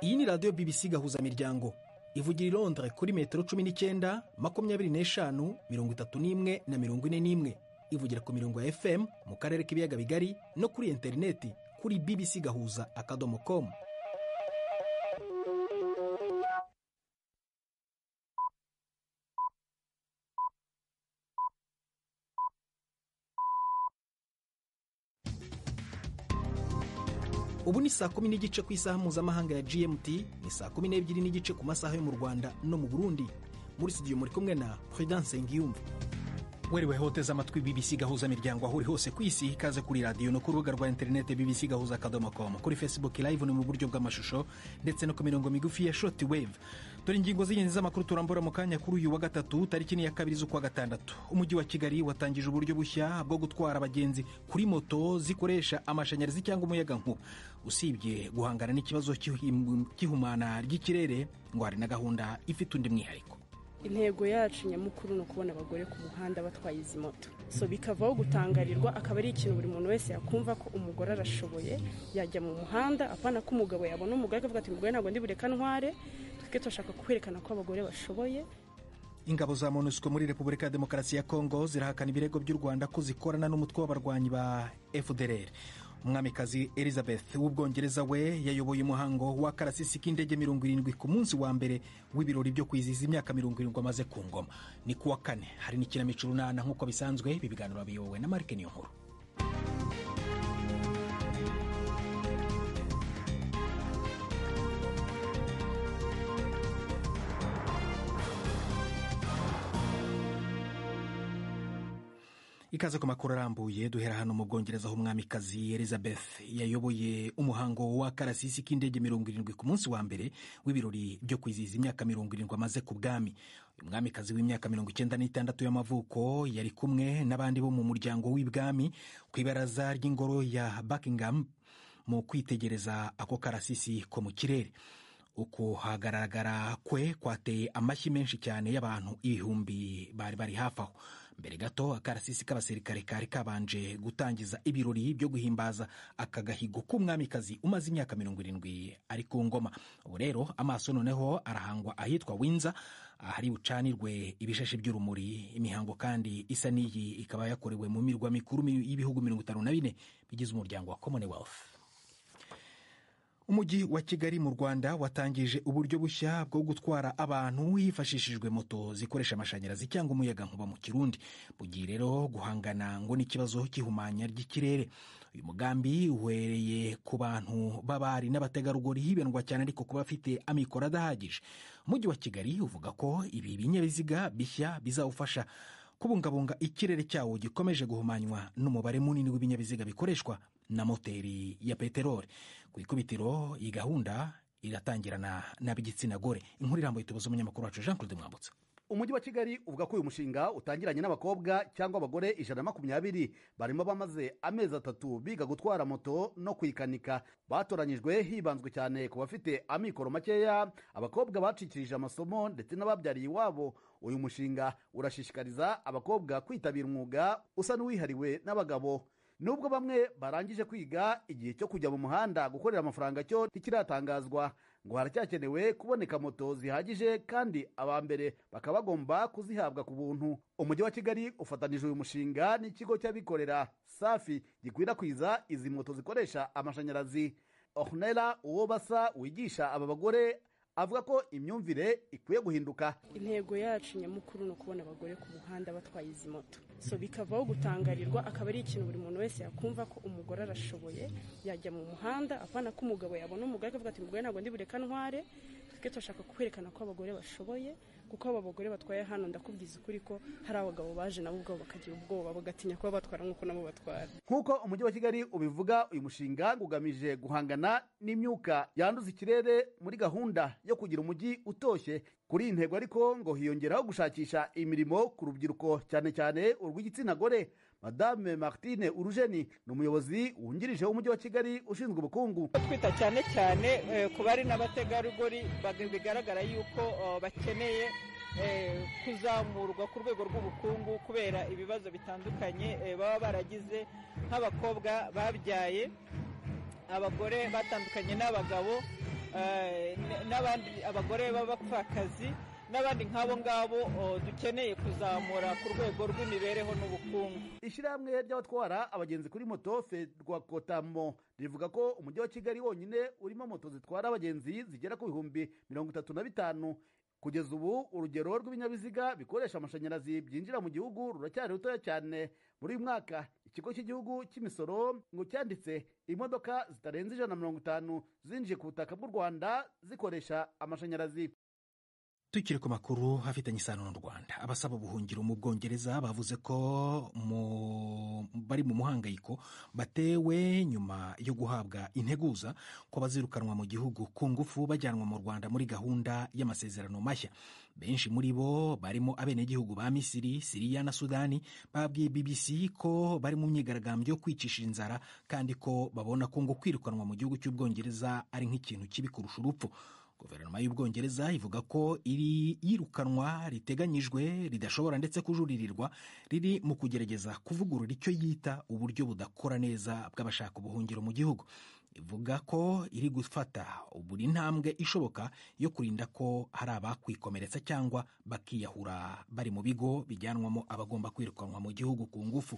Iyi ni radiyo BBC Gahuzamiryango, ivugira i Londres kuri metero 19, 25, 31 na 41. Ivugira ku mirongo ya FM mu karere k'ibiyaga bigari no kuri interineti kuri bbcgahuza.com. Ubu ni saa 10:15 ku isaha mpuzamahanga ya GMT, ni saa 12:15 ku masaha yo mu Rwanda no mu Burundi. Muri studio muri kumwe na Prudence Ngiyumva. Werewe hoteza amatwi BBC Gahuza Miryango aho uri hose ku isi, ikaze kuri radiyo no ku rubuga rwa interineti bbcgahuza.com, kuri Facebook live ni mu buryo bw'amashusho ndetse no ku mirongo migufi ya short wave. Dore ingingo z'ingenzi z'amakuru turambura mu kanya kuri uyu wa gatatu, tariki ni ya 2 z'ukwa gatandatu. Umujyi wa Kigali watangije uburyo bushya bwo gutwara abagenzi kuri moto zikoresha amashanyarazi cyangwa umuyagankuba. Usibye guhangana n'ikibazo cy'ihumana ry'ikirere, ngo hari na gahunda ifite undi mwihariko. Intego yacu nyamukuru ni ukubona abagore ku muhanda batwaye izi moto, so bikavaho gutangarirwa, akaba ari ikintu buri muntu wese yakumva ko umugore arashoboye, yajya mu muhanda, apana ko umugabo yabona umugore akavuga ati umugore ntabwo ndi bureka ntware. Twebwe turashaka kwerekana ko abagore bashoboye. Ingabo za MONUSCO muri Repubulika ya Demokarasi ya Kongo zirahakana ibirego by'u Rwanda ko zikorana n'umutwe w'abarwanyi ba FDLR. Umwamikazi Elizabeth w'Ubwongereza we yayoboye umuhango wa karasisi k'indege 70 ku munsi wa mbere w'ibirori byo kwizihiza imyaka 70 amaze ku ngoma. Ni ku wa kane, hari n'ikinamico Urunana nk'uko bisanzwe. Ibi biganiro biyobowe na Mark Niyonkuru. Ikaze ku makuru arambuye. Duhera hano mu Bwongereza aho umwamikazi Elizabeth yayoboye umuhango wa karasisi k'indege 70 ku munsi wa mbere w'ibirori byo kwizihiza imyaka 70 amaze ku bwami. Uyu mwamikazi w'imyaka 96 y'amavuko yari kumwe n'abandi bo mu muryango w'ibwami ku ibaraza ry'ingoro ya Buckingham mu kwitegereza ako karasisi ko mu kirere. Uko hagaragara kwe kwateye amashyi menshi cyane y'abantu ibihumbi bari bari hafi aho. Mbere gato akarasisi k'abasirikare kari kabanje gutangiza ibirori byo guhimbaza aka gahigo k'umwamikazi umaze imyaka 70 ari ku ngoma. Ubu rero amaso noneho arahangwa ahitwa Windsor, ahari bucanirwe ibishashi by'urumuri. Imihango kandi isa n'iyi ikaba yakorewe mu mirwa mikuru y'ibihugu 54 bigize umuryango wa Commonwealth. Umujyi wa Kigali mu Rwanda watangije uburyo bushya bwo gutwara abantu hifashishijwe moto zikoresha amashanyarazi cyangwa umuyagankuba mu Kirundi. Bugiye rero guhangana ngo n'ikibazo cy'ihumanya ry'ikirere. Uyu mugambi uhereye ku bantu b'abari n'abategarugori, hibandwa cyane ariko kuba bafite amikoro adahagije. Umujyi wa Kigali uvuga ko ibi binyabiziga bishya bizawufasha kubungabunga ikirere cyawo gikomeje guhumanywa n'umubare munini w'ibinyabiziga bikoreshwa na moteri ya peteroli. Ku ikubitiro iyi gahunda iratangirana n'ab'igitsina gore. Inkuru irambuye tubaza umunyamakuru wacu Jean Claude Mwambutsa. Umujyi wa Kigali uvuga ko uyu mushinga utangiranye n'abakobwa cyangwa abagore 120 barimo bamaze amezi 3 biga gutwara moto no kuyikanika. Batoranyijwe hibanzwe cyane ku bafite amikoro makeya, abakobwa bacikirije amasomo ndetse n'ababyariye iwabo. Uyu mushinga urashishikariza abakobwa kwitabira umwuga usa n'uwihariwe n'abagabo. Nubwo bamwe barangije kwiga, igihe cyo kujya mu muhanda gukorera amafaranga cyo ntikiratangazwa. Ngo haracyakenewe kuboneka moto zihagije kandi aba mbere bakaba bagomba kuzihabwa ku buntu. Umujyi wa Kigali ufatanije uyu mushinga n'ikigo cy'abikorera Safi gikwirakwiza izi moto zikoresha amashanyarazi. Ornella Uwobasa wigisha aba bagore avuga ko imyumvire ikwiye guhinduka. Intego yacu nyamukuru ni ukubona abagore ku muhanda batwaye izi moto, so bikavaho gutangarirwa, akaba ari ikintu buri muntu wese yakumva ko umugore arashoboye, yajya mu muhanda, apana ko umugabo yabona umugore akavuga ati umugore ntabwo ndi bureka ntware. Twebwe turashaka kwerekana ko abagore bashoboye, kuko aba bagore batwaye hano ndakubwiza ukuri ko hari abagabo baje nabo ubwabo bakagira ubwoba, bagatinya kuba batwara nk'uko nabo batwara. Nk'uko umujyi wa Kigali ubivuga, uyu mushinga ugamije guhangana n'imyuka yanduza ikirere muri gahunda yo kugira umujyi utoshye. Kuri iyi ntego ariko ngo hiyongeraho gushakisha imirimo ku rubyiruko, cyane cyane urw'igitsina gore. Madame Martine Urujeni ni umuyobozi wungirije w'umujyi wa Kigali ushinzwe ubukungu. Twita cyane cyane ku bari n'abategarugori bigaragara yuko bakeneye kuzamurwa ku rwego rw'ubukungu kubera ibibazo bitandukanye baba baragize, nk'abakobwa babyaye, abagore batandukanye n'abagabo, N'abandi abagore b'abapfakazi n'abandi nk'abo ngabo dukeneye kuzamura ku rwego rw'imibereho n'ubukungu. Ishyirahamwe ry'abatwara abagenzi kuri moto, Ferwakotamo, rivuga ko Umujyi wa Kigali wonyine urimo moto zitwara abagenzi zigera ku 35,000. Kugeza ubu, urugero rw'ibinyabiziga bikoresha amashanyarazi byinjira mu gihugu ruracyari rutoya cyane. Muri uyu mwaka, Ikigo cy'Igihugu cy'Imisoro ngo cyanditse imodoka zitarenze 150 zinjiye ku butaka bw'u Rwanda zikoresha amashanyarazi. Tukiri ku makuru afitanye isano n'u Rwanda, abasaba ubuhungiro mu Bwongereza bavuze ko bari mu muhangayiko batewe nyuma yo guhabwa integuza ko bazirukanwa mu gihugu ku ngufu bajyanwa mu Rwanda muri gahunda y'amasezerano mashya. Benshi muri bo, barimo abenegihugu ba Misiri, Siriya na Sudani, babwiye BBC ko bari mu myigaragambyo yo kwicisha inzara, kandi ko babona ko ngo kwirukanwa mu gihugu cy'Ubwongereza ari nk'ikintu kibi kurusha urupfu. Guverinoma y'Ubwongereza ivuga ko iri yirukanwa riteganyijwe ridashobora ndetse kujuririrwa, riri mu kugerageza kuvugurura icyo yita uburyo budakora neza bw'abashaka ubuhungiro mu gihugu. Ivuga ko iri gufata buri ntambwe ishoboka yo kurinda ko hari abakwikomeretsa cyangwa bakiyahura bari mu bigo bijyanwamo abagomba kwirukanwa mu gihugu ku ngufu.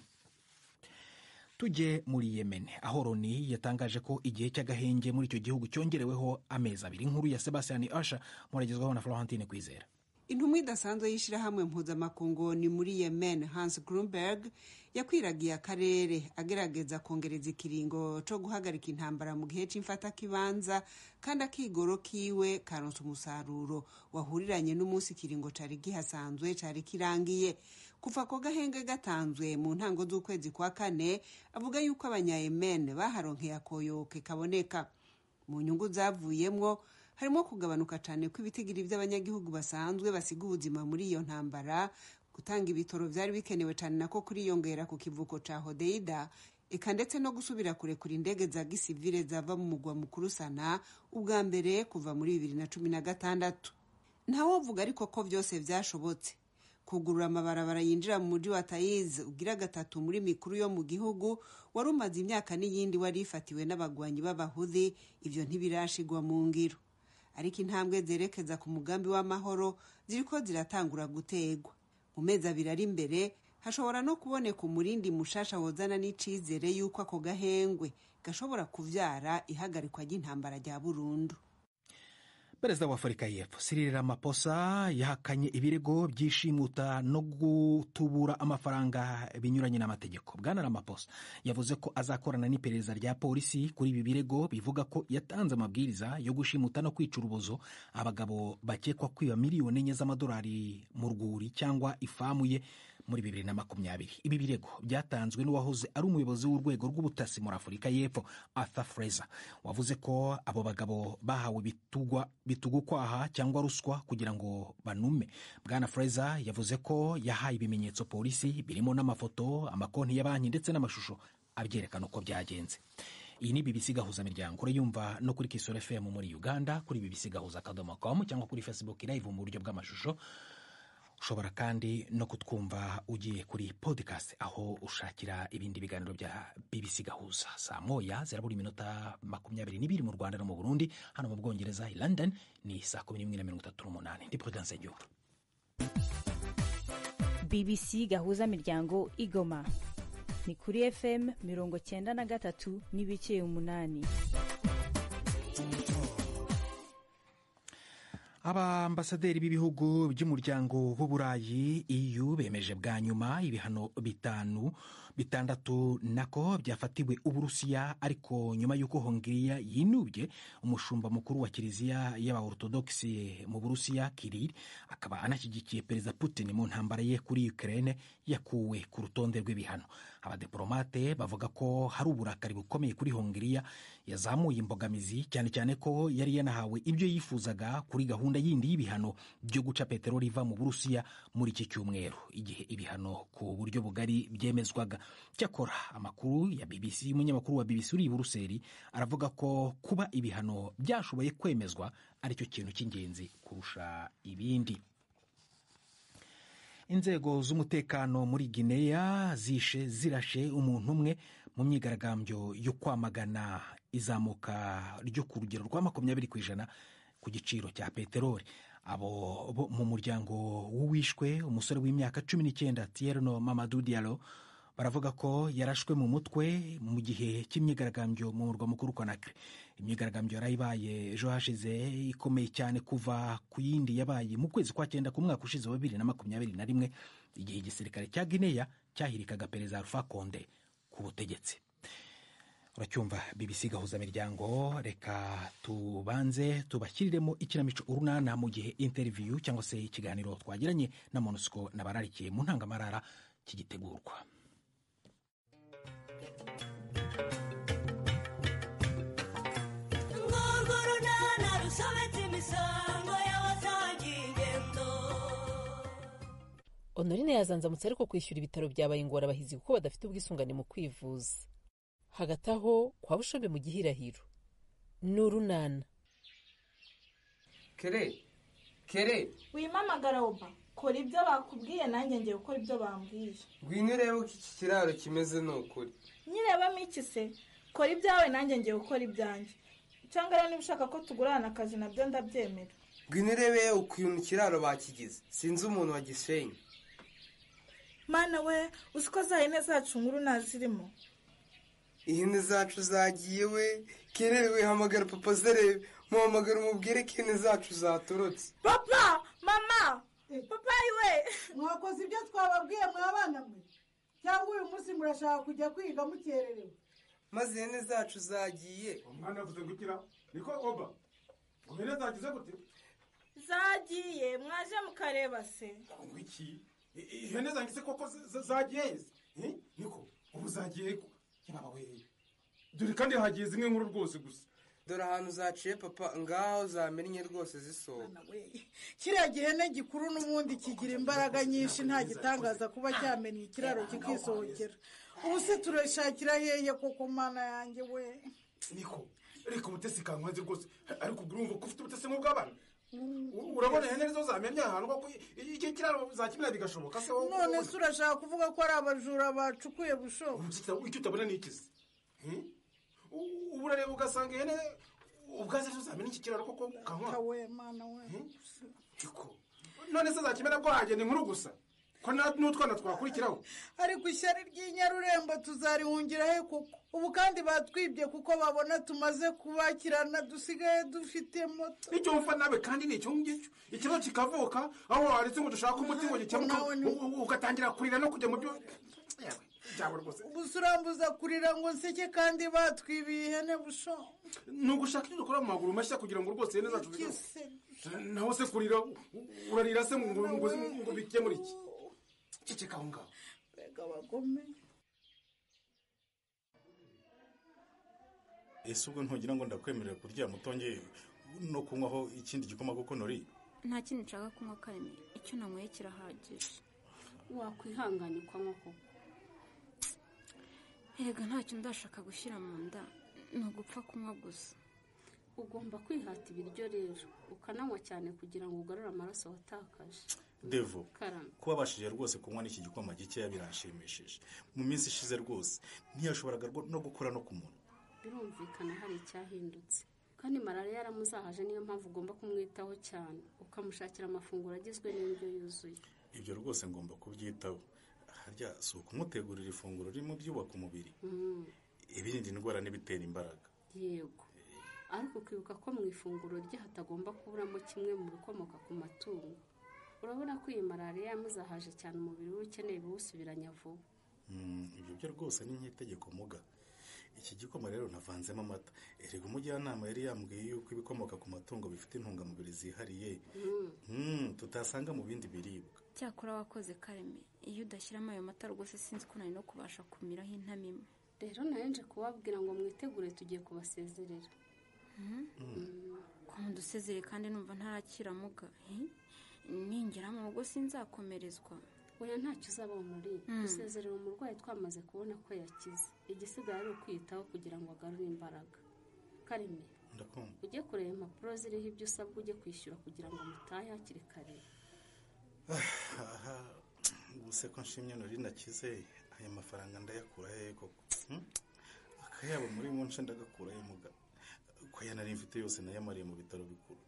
Tujye muri Yemen, aho Loni yatangaje ko igihe cy'agahenge muri icyo gihugu cyongereweho amezi 2. Inkuru ya Sebastian Asha muragezwaho na Florentine Kwizera. Intumwa idasanzwe y'Ishyirahamwe Mpuzamakungu ni muri Yemen, Hans Grunberg, yakwiragiye akarere agerageza kongereza ikiringo cyo guhagarika intambara mu gihe cy'imfatakibanza, kandi akigoro kiwe karonse umusaruro wahuriranye n'umunsi ikiringo cari gihasanzwe cari kirangiye. Kuva ko gahenge gatanzwe mu ntango z'ukwezi kwa kane, avuga yuko Abanyayemen baharonkeye akoyoke kaboneka. Mu nyungu zavuyemwo harimo kugabanuka cyane kw'ibitigiri by'abanyagihugu basanzwe basiga ubuzima muri iyo ntambara, gutanga ibitoro byari bikenewe cyane nako kuriyongera ku kivuko ca Hodeida, eka ndetse no gusubira kurekura indege za gisivile zava mu mugwa mukuru Sana, ubwa mbere kuva muri 2016. Ntawovuga ariko ko byose byashobotse. Kugurura amabarabara yinjira mu mujyi wa Tayizi, ugira gatatu muri mikuru yo mu gihugu, wari umaze imyaka n'iyindi wari ifatiwe n'abagwanyi b'Abahudi, ibyo ntibirashigwa mu ngiro. Ariko intambwe zerekeza ku mugambi w'amahoro ziriko ziratangura gutegwa. Mu mezi 2 ari imbere hashobora no kuboneka umurindi mushasha wozana n'icizere y'uko ako gahengwe gashobora kuvyara ihagarikwa ry'intambara rya burundu. Perezida wa Afurika y'Epfo Cyril Ramaphosa yahakanye ibirego by'ishimuta no gutubura amafaranga binyuranye n'amategeko. Bwana Ramaphosa yavuze ko azakorana n'iperereza rya polisi kuri ibi birego bivuga ko yatanze amabwiriza yo gushimuta no kwica urubozo abagabo bakekwa kwiba miliyoni 4 z'amadolari mu rwuri cyangwa ifamu ye muri 2020. Ibi birego byatanzwe n'uwahoze ari umuyobozi w'urwego rw'ubutasi muri Afurika y'Epfo, Arthur Fraser, wavuze ko abo bagabo bahawe bitugwa bitugukwaha cyangwa ruswa kugira ngo banume. Bwana Fraser yavuze ko yahaye ibimenyetso polisi, birimo n'amafoto, amakonti ya banki ndetse n'amashusho abyerekana uko byagenze. Iyi ni BBC Gahuza Miryango. Urayumva no kuri Kisoro FM muri Uganda, kuri bbcgahuza.com cyangwa kuri Facebook Live mu buryo bw'amashusho. Ushobora kandi no kutwumva ugiye kuri podcast, aho ushakira ibindi biganiro bya BBC Gahuza. Saa 1 zirabura iminota 22 mu Rwanda no mu Burundi. Hano mu Bwongereza i London ni saa 11:38. Ndi Prudence Gihugu. BBC Gahuza Miryango Igoma ni kuri FM 93.8. Abambasaderi b'ibihugu by'Umuryango w'Uburayi, EU, bemeje bwa nyuma ibihano bitanu, bitandatu nako, byafatiwe Uburusiya, ariko nyuma y'uko Hongiriya yinubye umushumba mukuru wa Kiliziya y'Abaortodogisi mu Burusiya, Kiril, akaba anashyigikiye Perezida Putin mu ntambara ye kuri Ukraine, yakuwe ku rutonde rw'ibihano. Abadiplomate bavuga ko hari uburakari bukomeye kuri Hongiriya yazamuye imbogamizi, cyane cyane ko yari yanahawe ibyo yifuzaga kuri gahunda yindi y'ibihano byo guca peteroli iva mu Burusiya muri iki cyumweru, igihe ibihano ku buryo bugari byemezwaga. Cyakora amakuru ya BBC, umunyamakuru wa BBC uri i Buruseli, aravuga ko kuba ibihano byashoboye kwemezwa aricyo kintu cy'ingenzi kurusha ibindi. Inzego z'umutekano muri Gineya zishe zirashe umuntu umwe mu myigaragambyo yo kwamagana Izamuka ryo ku rugero rwa 20% ku giciro cya peteroli. Abo bo mu muryango w'uwishwe, umusore w'imyaka 19, Tierno Mamadou Diallo, baravuga ko yarashwe mu mutwe mu gihe cy'imyigaragambyo mu murwa mukuru Conakry. Imyigaragambyo yarayibaye ejo hashize, ikomeye cyane kuva ku yindi yabaye mu kwezi kwa cyenda ku mwaka ushize wa 2021, igihe igisirikare cya Guinea cyahirikaga Perezida Alpha Conde ku butegetsi. Uracyumva BBC Gahuzamiryango. Reka tubanze tubashyiriremo ikinamico Urunana, mu gihe interview cyangwa se ikiganiro twagiranye na MONUSCO n'abararikiye mu ntangamarara kigitegurwa. Honorine yazanzamutse, ariko kwishyura ibitaro byabaye ingorabahizi kuko badafite ubwisungane mu kwivuza. Hagati aho kwa Bushombe mu gihirahiro ni Urunana. Kere, Kere! Wimamagara oba, kora ibyo bakubwiye, nanjye ngiye gukora ibyo bambwiye. Ngwino urebe uko iki kiraro kimeze, ni ukuri. Nyirebamo iki se? Kora ibyawe, nanjye ngiye gukora ibyanjye. Cyangwa rero niba ushaka ko tugurana akazi, nabyo ndabyemera. Ngwino urebe ukuntu ikiraro bakigize, sinzi umuntu wagisenye. Mana we, uzi ko za hene zacu nkuru ntazirimo? Ihene zacu zagiye we! Kere we, hamagara papa zerebe, muhamagara umubwire ko ihene zacu zatorotse. Papa, mama, papa we! Mwakoze ibyo twababwiye mwabana mwe, cyangwa uyu munsi murashaka kujya kwiga mukererewe? Maze ihene zacu zagiye. Umwana yavuze ngo ikira niko oba, ngo ihene zagize gute? Zagiye, mwaje mukareba se. Ngo iki? Ihene zanjye se koko zagiye? Niko ubu zagiye ko yababa we! Dore kandi hagiye zimwe nkuru rwose gusa. Dore ahantu zaciye papa, ngaho zamennye rwose zisohoka. Kiriya gihene gikuru n'ubundi kigira imbaraga nyinshi, nta gitangaza kuba cyamennye ikiraro kikisohokera. Ubu se turashakira hehe koko, Mana yanjye we? Niko reka ubutesi kankwanze rwose, ariko ubwo urumva ko ufite ubutesi nk'ubw'abana. Urabona ihene nizo zamennye ahantu koko, iki kiraro zakimena bigashoboka se wowe? None se urashaka kuvuga ko ari abajura bacukuye, Busho? Icyo utabona ni iki se? Ubu urareba ugasanga ihene ubwazo arizo zamena iki kiraro koko, kankwa? We Mana we! Niko none se zakimena bwo hagenda inkuru gusa, ko n'utwana twakurikiraho? Ariko ishyari ry'inyarurembo tuzarihungira he koko? Ubu kandi batwibye kuko babona tumaze kubakirana, dusigaye dufite moto. Icyo mfa nawe kandi ni icyo ngicyo, ikibazo kikavuka aho waretse ngo dushake umuti ngo gikemuke, ugatangira kurira no kujya mu byo byabo rwose. Gusa urambuza kurira ngo nseke kandi batwibiye ihene, Busho. Ni ugushaka icyo dukora mu maguru mashya kugira ngo rwose ihene zacu zigaruke. Naho se kurira, urarira se ngo bikemure iki? Ceceka aho ngaho. Mbega abagome! Ese ubwo ntugira ngo ndakwemerera kuryama utongeye no kunywaho ikindi gikoma kuko nori? Nta kindi nshaka kunywa Kareme, icyo nanyweye kirahagije. Wakwihangana ukanywa koko. Erega ntacyo ndashaka gushyira mu nda, ni ugupfa kunywa gusa. Ugomba kwihata ibiryo rero, ukananywa cyane kugira ngo ugarure amaraso watakaje. Devo, Karame. kuba abashije rwose kunywa n'iki gikoma gikeya biranshimishije. Mu minsi ishize rwose ntiyashoboraga no gukora no ku munwa. Birumvikana hari icyahindutse, kandi malariya yaramuzahaje, niyo mpamvu ugomba kumwitaho cyane, ukamushakira amafunguro agizwe n'indyo yuzuye. Ibyo rwose ngomba kubyitaho. Harya si ukumutegurira ifunguro ririmo ibyubaka umubiri, ibirinda indwara n'ibitera imbaraga? Yego, ariko ukibuka ko mu ifunguro rye hatagomba kuburamo kimwe mu bikomoka ku matungo. Urabona ko iyi malariya yamuzahaje cyane, umubiri we ukeneye ibiwusubiranya vuba. Ibyo byo rwose ni nk'itegeko muga. Iki gikoma rero navanzemo amata. Erega umujyanama yari yambwiye yuko ibikomoka ku matungo bifite intungamubiri zihariye tutasanga mu bindi biribwa. Cyakora wakoze Kareme, iyo udashyiramo ayo mata rwose sinzi ko nari no kubasha kumiraho intama imwe. Rero nari kubabwira ngo mwitegure, tugiye kubasezerera. Ko mudusezere kandi numva ntarakira muga, ningera mu rugo sinzakomerezwa. Oya, ntacyo uzaba muri dusezerera umurwayi twamaze kubona ko yakize, igisigaye ari ukwiyitaho kugira ngo agarure imbaraga. Kareme, ujye kureba impapuro ziriho ibyo usabwa, ujye kwishyura kugira ngo mutahe hakiri kare. Aha ubuse ko nshimye nori nakize, aya mafaranga ndayakura he koko? Akayabo muri munce ndagakurayo muga. Ko yanari mfite yose nayamariye mu bitaro bikuru.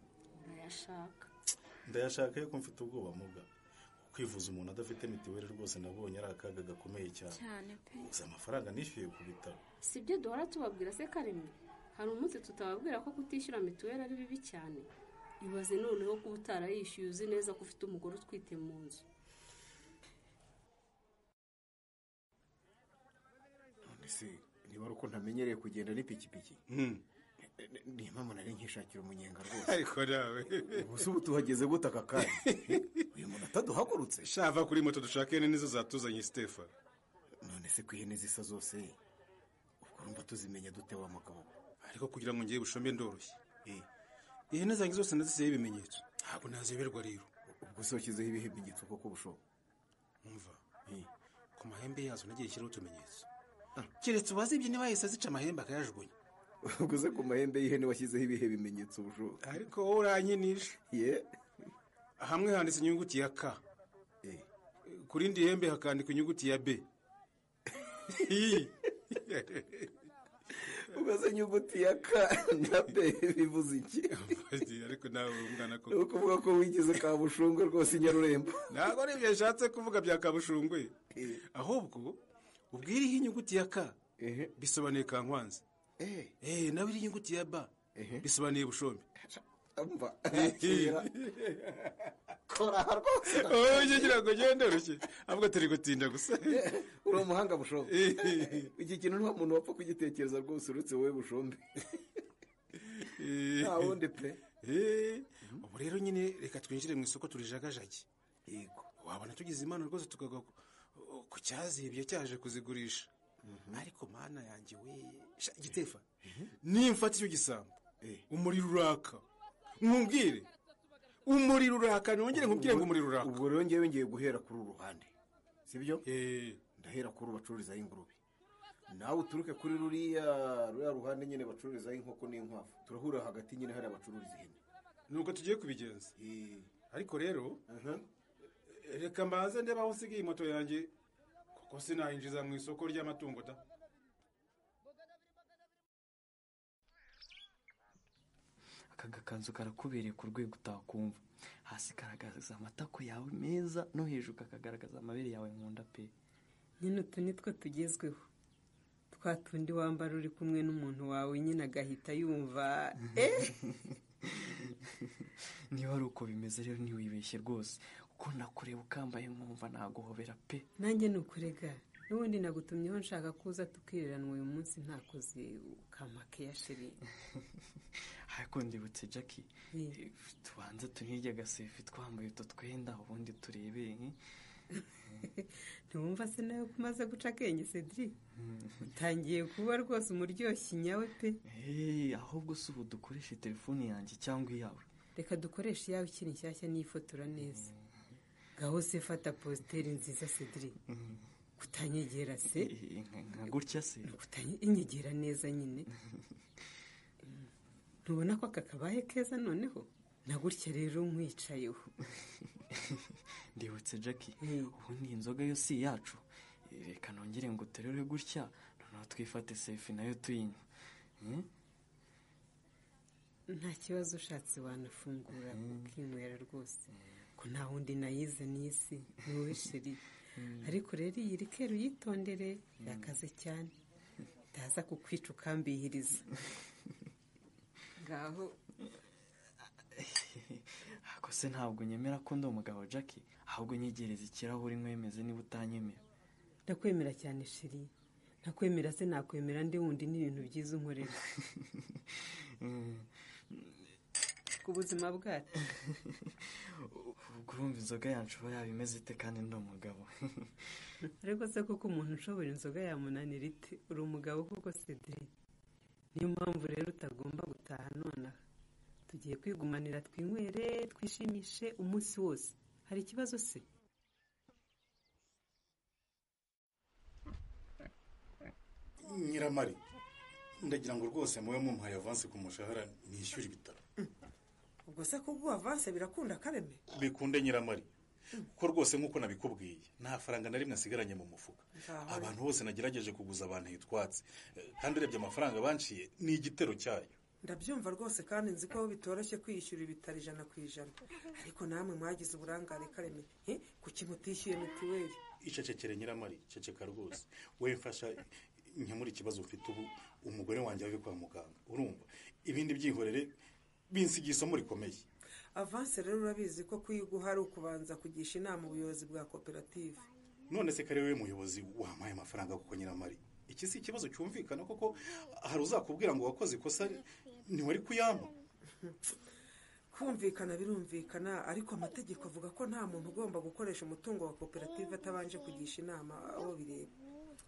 Urayashaka? Ndayashaka yuko mfite ubwoba muga. Kwivuza umuntu adafite mitiweli rwose nabonye ari akaga gakomeye cyane. Cyane pe. Gusa amafaranga nishyuye ku bitaro. Si byo duhora tubabwira se Kareme? Hari umunsi tutababwira ko kutishyura mitiweli ari bibi cyane. Ibaze noneho kuba utarayishyuye uzi neza ko ufite umugore utwite mu nzu. None se niba ari uko ntamenyereye kugenda n'ipikipiki, niyo mpamvu nari nkishakira umunyenga rwose. Ariko nawe ubu ubu tuhageze gute aka kanya? Uyu muntu ataduhagurutse. Shava kuri moto dushaka ihene nizo zatuzanye Stefan. None se ko ihene zisa zose ubwo urumva tuzimenya dute wa mugabo? Ariko kugira ngo ngiye bushombe ndoroshye. Ihene zanjye zose ndazisizeho ibimenyetso, ntabwo naziyoberwa rero. Ubwo se washyizeho ibihe bimenyetso koko bushobo? Umva, ku mahembe yazo nagiye nshyiraho utumenyetso. Keretse uwazibye niba yahise azica amahembe akayajugunya. Ubwo se ku mahembe y'ihene washyizeho ibihe bimenyetso bushobo? Ariko wowe uranyinisha. Ye. Hamwe handitse inyuguti ya K. Ku rindi hembe hakandikwa inyuguti ya B. Ubwo se inyuguti ya K na B bivuze iki? Ariko nawe umwana koko. Ni ukuvuga ko wigize Kabushungwe rwose Inyarurembo. Ntabwo ari ibyo yashatse kuvuga bya Kabushungwe. Ahubwo ubwiriho inyuguti ya K bisobanuye Kankwanza. Nawe iri inyuguti ya B bisobanuye Bushombe. Umva. Kora rwose. Oye ngira ngo ngende rushye. Ahubwo turi gutinda gusa. Uri umuhanga Bushombe. Iki kintu nta muntu wapfa kugitekereza rwose uretse wowe Bushombe. Nta wundi pe. Ubu rero nyine reka twinjire mu isoko turijagajage. Yego. Wabona tugize imana rwose tukagwa ku cyazibye cyaje kuzigurisha. Ariko mana yanjye we, Gitefa. Nimfata icyo gisambo, umuriro uraka. Nkubwire umuriro uraka, nongere nkubwire ngo umuriro uraka. Ubwo rero ngewe ngiye guhera kuri uru ruhande, sibyo? Ndahera kuri bacururizaho ingurube, nawe uturuke kuri ruriya ruhande nyine bacururizaho inkoko n'inkwavu. Turahurira hagati nyine hari abacururiza ihene. Nuko tugiye kubigenza. Ariko rero reka mbanze ndeba aho nsigaye moto yanjye, kuko sinayinjiza mu isoko ry'amatungo da. Aka gakanzu karakubereye ku rwego utakumva. Hasi karagaragaza amatako yawe meza, no hejuru kakagaragaza amabere yawe nkunda pe. Nyine utu nitwo tugezweho, twa tundi wambara uri kumwe n'umuntu wawe nyine agahita yumva. Niba ari uko bimeze rero ntiwibeshye rwose, kuko nakureba ukambaye nkumva naguhobera pe. Nanjye nukurega n'ubundi nagutumyeho nshaka kuza tukiriranwa uyu munsi ntakoze ukamake ya sheri. Ariko ndibutse Jackie, tubanze tunirya agasefi twambaye utu twenda ubundi turebe. Ntiwumva se nawe ko umaze guca akenge Cedric? Utangiye kuba rwose umuryoshyi nyawe pe. Ahubwo si ubu dukoreshe telefone yanjye cyangwa iyawe? Reka dukoreshe iyawe ikiri nshyashya niyifotora neza. Ngaho se fata positeri nziza Cedric. Kutanyegera se? Nka gutya se? Kutanyegera neza nyine. Ntubona ko aka kabaye keza noneho? Na gutya rero nkwicayeho. Ndibutse Jackie, ubundi inzoga yo si iyacu. Reka nongere ngo uterure gutya, noneho twifate sefi nayo tuyinywa. Nta kibazo, ushatse wanafungura ukinywera rwose, ko nta wundi nayize n'isi ni wowe sheri. Ariko rero iyi rikeru uyitondere, irakaze cyane, itaza kukwica ukambihiriza. Ngaho. Ako se ntabwo nyemera ko ndi umugabo Jackie, ahubwo nyegereza ikirahuri nkwemeze niba utanyemera. Ndakwemera cyane sheri. Nakwemera se nakwemera ndi wundi n'ibintu byiza unkorera. Ku buzima bwacu. Ubwo urumva inzoga yacu iba yaba imeze ite kandi ndi umugabo? Ariko se koko umuntu ushobora inzoga yamunanira ite? Uri umugabo koko Cedric. Niyo mpamvu rero utagomba gutaha nonaha. Tugiye kwigumanira twinywere twishimishe umunsi wose. Hari ikibazo se? Nyiramari, ndagira ngo rwose mube mumpaye avanse ku mushahara nishyure ibitaro. Ubwo se kuguha avanse birakunda Kareme? Bikunde Nyiramari. Kuko rwose nk'uko nabikubwiye nta faranga na rimwe asigaranye mu mufuka. Abantu bose nagerageje kuguza abantu itwatsi, kandi urebye amafaranga banciye ni igitero cyayo. Ndabyumva rwose, kandi nzi ko bitoroshye kwiyishyura ibitaro 100%, ariko namwe mwagize uburangare Kareme. Kuki mutishyuye mituweli? Icecekere Nyiramari, ceceka rwose. We mfasha nkemura ikibazo mfite ubu, umugore wanjye ave kwa muganga. Urumva ibindi byihorere, binsigiye isomo rikomeye. Avanse rero urabizi ko kuyiguha ari ukubanza kugisha inama ubuyobozi bwa koperative. None se kare we muyobozi wampaye amafaranga kuko Nyiramari, iki si ikibazo cyumvikana koko? Hari uzakubwira ngo wakoze ikosa ntiwari kuyampa? Kumvikana birumvikana, ariko amategeko avuga ko nta muntu ugomba gukoresha umutungo wa koperative atabanje kugisha inama abo bireba.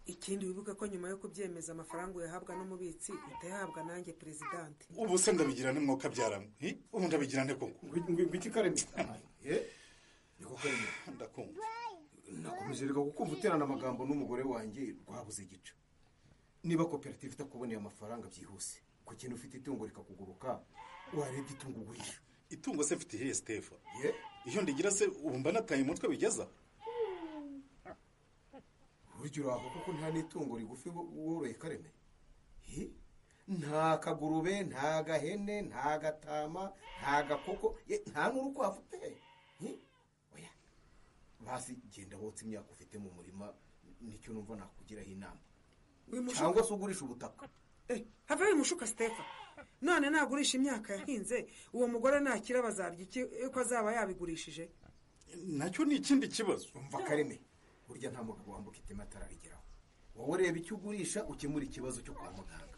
Ikindi wibuke ko nyuma yo kubyemeza amafaranga uyahabwa n'umubitsi, utayahabwa nanjye perezidante. Ubu se ndabigira nte mwuka byaramwe? Ubu ndabigira nte koko? Ngwiki Kareme? Niko Kareme, ndakumva. Nakomeje reka kukumva uterana amagambo n'umugore wanjye rwabuze igice. Niba koperative itakuboneye amafaranga byihuse, ku kintu ufite itungo rikakuguruka, warebye itungo ugurisha. Itungo se mfite iyihe Stefa? Iyo ndigira se ubu mba nataye umutwe bigeza? Burya uraho kuko nta n'itungo rigufi woroye Kareme. Nta kagurube, nta gahene, nta gatama, nta gakoko, nta n'urukwavu pe. Oya, basi genda wotse imyaka ufite mu murima, nicyo numva nakugiraho inama. Cyangwa se ugurisha ubutaka. Have wimushuka Stefa. None nagurisha imyaka yahinze, uwo mugore nakira bazarya iki ko azaba yabigurishije? Nacyo ni ikindi kibazo. Umva Kareme, burya nta mugabo wambuka itema atararigeraho. Wowe reba icyo ugurisha ukemura ikibazo cyo kwa muganga.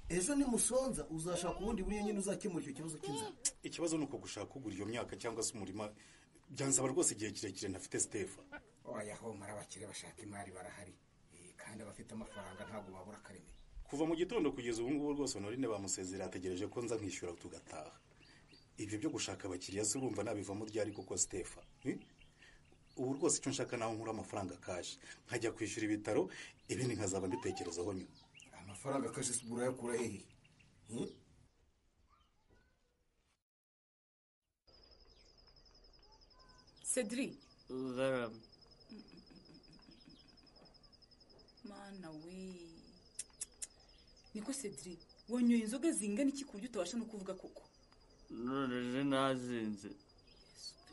Ejo ni musonza uzashaka ubundi buryo nyine uzakemura icyo kibazo cy'inzara. Ikibazo ni uko gushaka kugura iyo myaka cyangwa se umurima byansaba rwose igihe kirekire ntafite Stefa. Oya ho mara abakire bashaka imari barahari, kandi abafite amafaranga ntabwo babura Kareme. Kuva mu gitondo kugeza ubu ngubu rwose Honorine bamusezera ategereje ko nza nkishyura tugataha. Ibyo byo gushaka abakiriya se urumva nabivamo ryari koko Stefa? Ubu rwose icyo nshaka naho nkura amafaranga kashi nkajya kwishyura ibitaro, ibindi nkazaba mbitekerezaho nyuma. Amafaranga kashi se urayakura hehe? Cedric. Mana we, niko Cedric, wanyoye inzoga zingana iki ku buryo utabasha no kuvuga koko? None nazinze.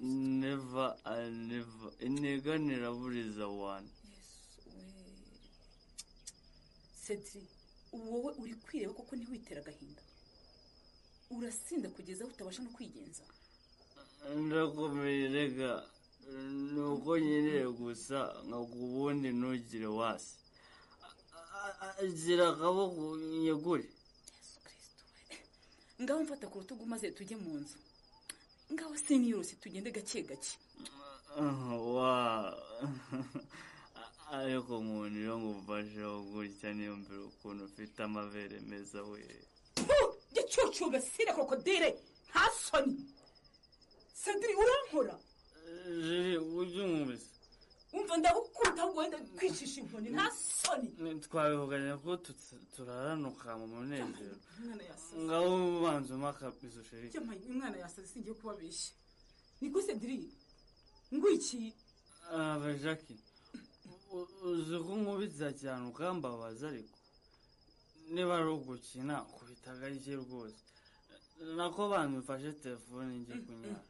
Never and never. Ineganira buriza one. Cedric, wowe uri kwireba koko ntiwitera agahinda. Urasinda kugeza aho utabasha no kwigenza. Ndakomeye rega, nuko nyine gusa nkakubundi ntugire wasi. Gira akaboko nyegure. Yesu Kristo we. Ngaho mfata ku rutugu maze tujye mu nzu. Ngaho siniyose tugende gake gake. Wa ariko umuntu iyo ngufasheho gutya niyumvira ukuntu ufite amabere meza we. Gicucu gasira krokodile, nta soni. Cedric urankora. Jiri ujye unkubise. Umva ndagukunda ahubwo wenda kwicisha inkoni, nta soni. Twabivuganye ko turaranuka mu munezero. Ngaho ubanza umpa akabizo sheri. Umwana yasaze singiye kubabeshya. Niko Cedric ngwiki. Aba Jackie, uzi ko nkubitsa cyane ukambabaza, ariko niba ari ugukina kubita gake rwose. Nako banza umfashe telefone njye kunyara.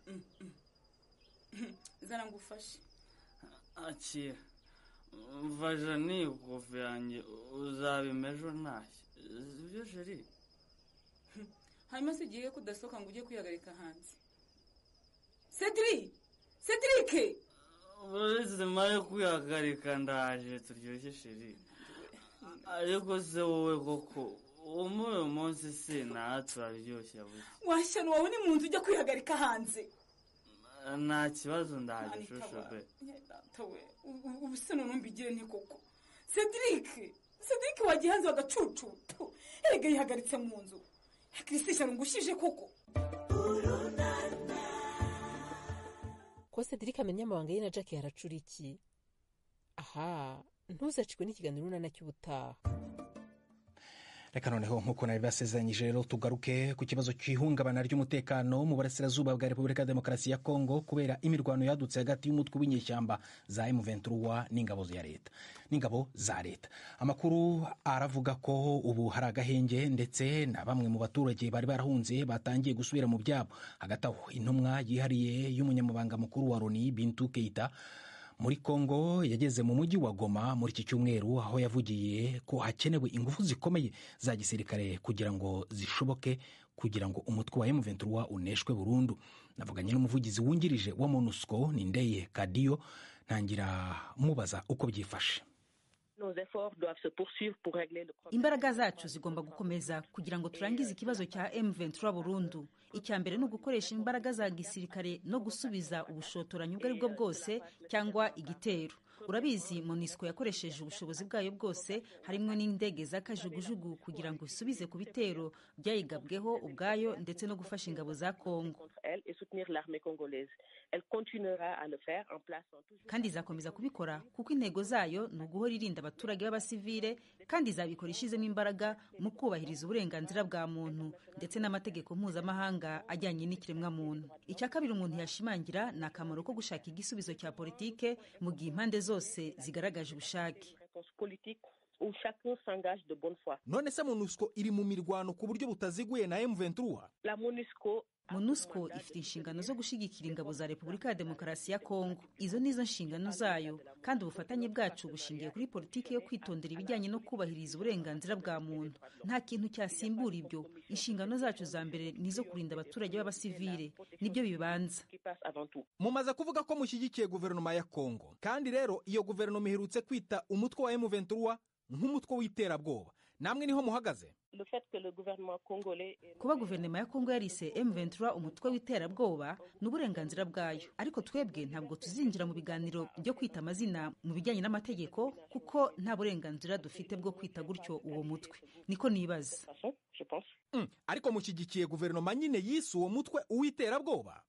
Zana ngufashe. Akira mfasha n'ikofi yanjye uzabima ejo ntashye, sibyo sheri? Hanyuma se igihe ko udasohoka ngo ujye kwihagarika hanze. Cedric! Cedric! Uretse mare kwihagarika ndaje turyoshye sheri. Ariko se wowe koko muri uyu munsi sinaha turaryoshye buke. Washyano wawe ni mu nzu ujya kwihagarika hanze. Nta kibazo ndaje shusho be. Ubu se none mbigire nte koko? Cedric! Cedric wagiye hanze wagacucu. Erega yihagaritse mu nzu. Kristi shyano ngushije koko. Ko Cedric amenya amabanga ye na Jackie haracura iki? Aha, ntuzacikwe n'ikiganiro Urunana cy'ubutaha. Reka noneho, nk'uko nari basezeranyije rero, tugaruke ku kibazo cy'ihungabana ry'umutekano mu burasirazuba bwa Repubulika ya Demokarasi ya Kongo kubera imirwano yadutse hagati y'umutwe w'inyeshyamba za M23 n'ingabo za leta. Amakuru aravuga ko ubu hari agahenge, ndetse na bamwe mu baturage bari barahunze batangiye gusubira mu byabo. Hagati aho, intumwa yihariye y'umunyamabanga mukuru wa Loni, Bintu Keita, muri Kongo yageze mu mujyi wa Goma muri iki cyumweru, aho yavugiye ko hakenewe ingufu zikomeye za gisirikare kugira ngo zishoboke, kugira ngo umutwe wa M23 uneshwe burundu. Navuganye n'umuvugizi wungirije wa MONUSCO, Ndeye Kadiyo, ntangira mubaza uko byifashe. Imbaraga zacu zigomba gukomeza kugira ngo turangize ikibazo cya M23 burundu. Icya mbere ni ugukoresha imbaraga za gisirikare no gusubiza ubushotoranyi ubwo ari bwo bwose cyangwa igitero. Urabizi, MONUSCO yakoresheje ubushobozi bwayo bwose, harimo n'indege za kajugujugu, kugira ngo isubize ku bitero byayigabweho ubwayo ndetse no gufasha ingabo za Kongo, kandi izakomeza kubikora kuko intego zayo ni uguhora irinda abaturage b'abasivile, kandi izabikora ishizemo imbaraga mu kubahiriza uburenganzira bwa muntu ndetse n'amategeko mpuzamahanga ajyanye n'ikiremwamuntu. Icya kabiri umuntu yashimangira ni akamaro ko gushaka igisubizo cya politike mu gihe impande zose zigaragaje ubushake. None se MONUSCO iri mu mirwano ku buryo butaziguye na M23? MONUSCO ifite inshingano zo gushyigikira ingabo za Repubulika ya Demokarasi ya Kongo. Izo nizo nshingano zayo, kandi ubufatanye bwacu bushingiye kuri politiki yo kwitondera ibijyanye no kubahiriza uburenganzira bwa muntu. Nta kintu cyasimbura ibyo. Inshingano zacu za mbere ni izo kurinda abaturage b'abasivile, nibyo bibanza. Mumaze kuvuga ko mushyigikiye guverinoma ya Kongo, kandi rero iyo guverinoma iherutse kwita umutwe wa M23 nk'umutwe w'iterabwoba. Namwe niho muhagaze? Kuba guverinoma ya Kongo yarise M23 umutwe w'iterabwoba ni uburenganzira bwayo, ariko twebwe ntabwo tuzinjira mu biganiro byo kwita amazina mu bijyanye n'amategeko, kuko nta burenganzira dufite bwo kwita gutyo uwo mutwe, niko nibaza. Ariko mushyigikiye guverinoma nyine yise uwo mutwe uw'iterabwoba.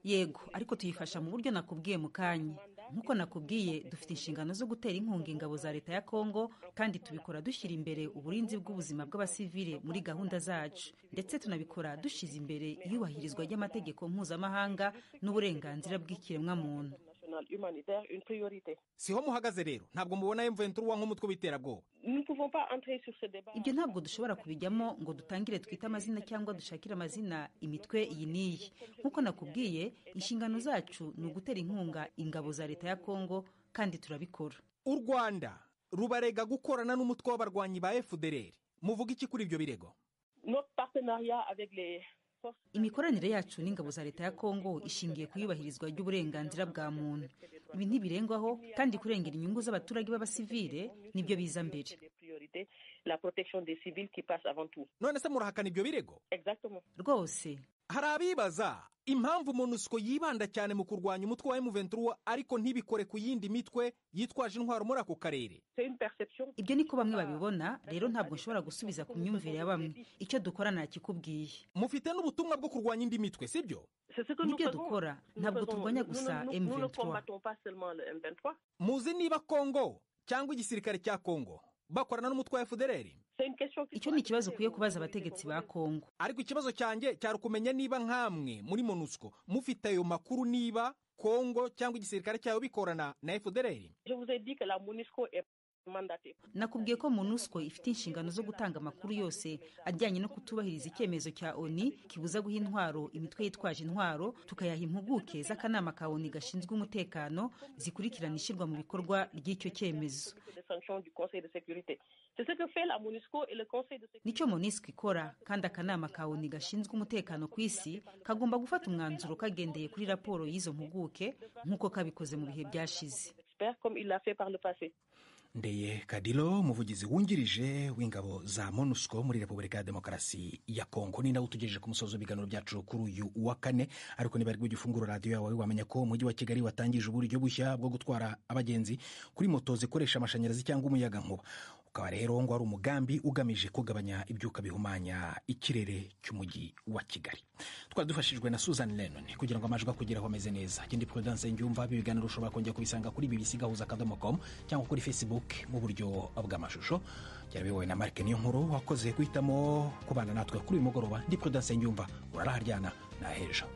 Yego, ariko tuyifasha mu buryo nakubwiye mu kanya. Nk'uko nakubwiye, dufite inshingano zo gutera inkunga ingabo za leta ya Kongo, kandi tubikora dushyira imbere uburinzi bw'ubuzima bw'abasivile muri gahunda zacu, ndetse tunabikora dushyize imbere iyubahirizwa ry'amategeko mpuzamahanga n'uburenganzira bw'ikiremwamuntu. Siho muhagaze rero? Ntabwo mubona M23 nk'umutwe w'iterabwoba? Ibyo ntabwo dushobora kubijyamo ngo dutangire twite amazina cyangwa dushakire amazina imitwe iyi n'iyi. Nk'uko nakubwiye, inshingano zacu ni ugutera inkunga ingabo za leta ya Kongo, kandi turabikora. U Rwanda rubarega gukorana n'umutwe w'abarwanyi ba FDLR. Muvuga iki kuri ibyo birego? Imikoranire yacu n'ingabo za leta ya Kongo ishingiye ku iyubahirizwa ry'uburenganzira bwa muntu. Ibi ntibirengwaho, kandi kurengera inyungu z'abaturage b'abasivile nibyo biza mbere. None se murahakana ibyo birego? Rwose. Hari abibaza impamvu MONUSCO yibanda cyane mu kurwanya umutwe wa M23, ariko ntibikore ku yindi mitwe yitwaje intwaro muri ako karere. Ibyo niko bamwe babibona. Rero ntabwo nshobora gusubiza ku myumvire ya bamwe. Icyo dukora nakikubwiye. Mufite n'ubutumwa bwo kurwanya indi mitwe, sibyo? Nibyo dukora. Ntabwo turwanya gusa M23. Muzi niba Kongo cyangwa igisirikare cya Kongo bakorana n'umutwe wa FDLR? Icyo ni ikibazo ukwiye kubaza abategetsi ba Kongo. Ariko ikibazo cyanjye cyari ukumenya niba nkamwe muri MONUSCO mufite ayo makuru, niba Kongo cyangwa igisirikare cyayo bikorana na FDLR. Nakubwiye ko MONUSCO ifite inshingano zo gutanga amakuru yose ajyanye no kutubahiriza icyemezo cya ONU kibuza guha intwaro imitwe yitwaje intwaro, tukayaha impuguke z'akanama ka ONU gashinzwe umutekano zikurikirana ishyirwa mu bikorwa ry'icyo cyemezo. Nicyo MONUSCO ikora, kandi akanama ka ONU gashinzwe umutekano ku isi kagomba gufata umwanzuro kagendeye kuri raporo y'izo mpuguke, nk'uko kabikoze mu bihe byashize. Ndeye Kadilo, umuvugizi wungirije w'ingabo za MONUSCO muri Repubulika ya Demokarasi ya Kongo, ni nawe utugejeje ku musozo w'ibiganiro byacu kuri uyu wa kane. Ariko niba ari ufungura radiyo yawe, wamenya ko umujyi wa Kigali watangije uburyo bushya bwo gutwara abagenzi kuri moto zikoresha amashanyarazi cyangwa umuyagankuba. Ukaba rero ngo ari umugambi ugamije kugabanya ibyuka bihumanya ikirere cy'umujyi wa Kigali. Twari dufashijwe na Susan Lennon kugira ngo amajwi akugeraho ameze neza. Ikindi, Prudence Ngyumva, ibiganiro ushobora kongera kubisanga kuri bbc-gahuza.com cyangwa kuri Facebook mu buryo bw'amashusho. Byari biyobowe na Mark Niyonkuru, wakoze guhitamo kubana natwe kuri uyu mugoroba. Ndi Prudence Ngyumva, uraraharyana na hejo.